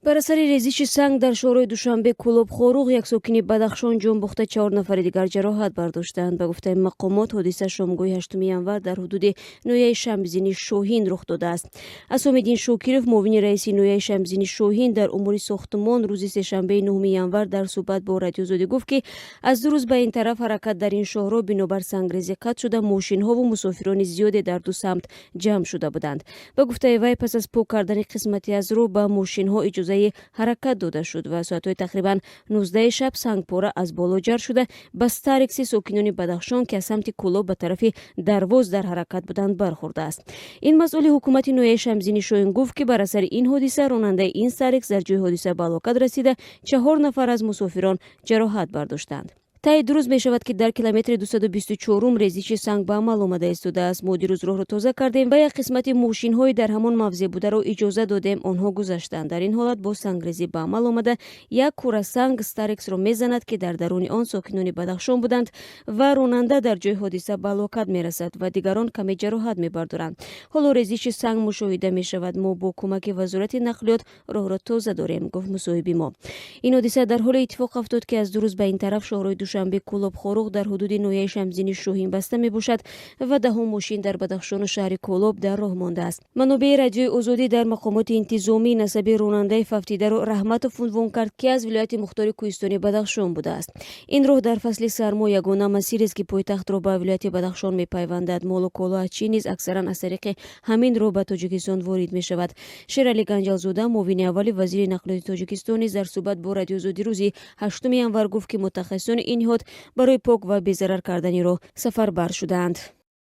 Бар асари резиши санг дар шоҳрои Душанбе Кӯлоб Хоруғ як сокини Бадахшон ҷон бохта, чаҳор нафари дигар ҷароҳат бардоштаанд. Ба гуфтаи мақомот, ҳодиса шомгоҳи 8 январ дар ҳудуди ноҳияи Шамсиддини Шоҳин рух додааст. Асомиддин Шокиров, муовини раиси ноҳияи Шамсиддини Шоҳин дар умури сохтмон, рӯзи сешанбеи 9 январ дар суҳбат бо Радиои Озодӣ гуфт, ки аз 2 рӯз ба ин тараф ҳаракат дар ин шоҳроҳ бинобар сангрезӣ қатъ шуда, мошинҳову мусофирони зиёде дар ду самт ҷамъ шуда буданд. Ба гуфтаи вай, пас аз пок кардани қисмате аз роҳ ба мошинҳо иҷозаи ҳаракат дода шуд ва соатҳои тақрибан 19 шаб сангпора аз боло ҷар шуда, ба Старекси сокинони Бадахшон, ки аз самти Кӯлоб ба тарафи Дарвоз дар ҳаракат буданд, бархӯрдааст. Ин масъули ҳукумати ноҳияи Шамсиддини Шоҳин гуфт, ки бар асари ин ҳодиса ронандаи ин Старекс дар ҷои ҳодиса ба ҳалокат расида, чаҳор нафар аз мусофирон ҷароҳат бардоштанд. Таи 2 рӯз мешавад, ки дар километри 224-ум резиши санг ба амал омада истодааст. Мо дирӯз роҳро тоза кардем ва як қисмати мошинҳои дар ҳамон мавзеъ бударо иҷоза додем, онҳо гузаштанд. Дар ин ҳолат боз сангрезӣ ба амал омада, як кӯрасанг Старексро мезанад, ки дар даруни он сокинони Бадахшон буданд, ва ронанда дар ҷои ҳодиса ба ҳалокат мерасад ва дигарон каме ҷароҳат мебардоранд. Ҳоло резиши санг мушоҳида мешавад. Мо бо кӯмаки Вазорати нақлиёт роҳро тоза дорем, гуфт мусоҳиби мо. Ин ҳодиса дар ҳоле иттифоқ афтод, ки аз 2 рӯз ба ин тараф шоҳрои Душанбе Кӯлоб Хоруғ дар ҳудуди ноҳияи Шамсиддини Шоҳин баста мебошад ва даҳҳо мошин дар Бадахшону шаҳри Кӯлоб дар роҳ мондааст. Манобеи Радиои Озодӣ дар мақомоти интизомӣ насаби ронандаи фавтидаро Раҳматов унвон кард, ки аз вилояти мухтори кӯҳистони Бадахшон будааст. Ин роҳ дар фасли сармо ягона масирест, ки пойтахтро ба вилояти Бадахшон мепайвандад. Молу коло аз Чин низ аксаран аз тариқи ҳамин роҳ ба Тоҷикистон ворид мешавад. Шералӣ Ганҷалзода, муовини аввали вазири нақлиёти Тоҷикистон, низ дар суҳбат бо Радиои Озодӣ рӯзи 8 январ гуфт, ки мутахассисони ин ниҳод барои пок ва безарар кардани роҳ сафарбар шудаанд.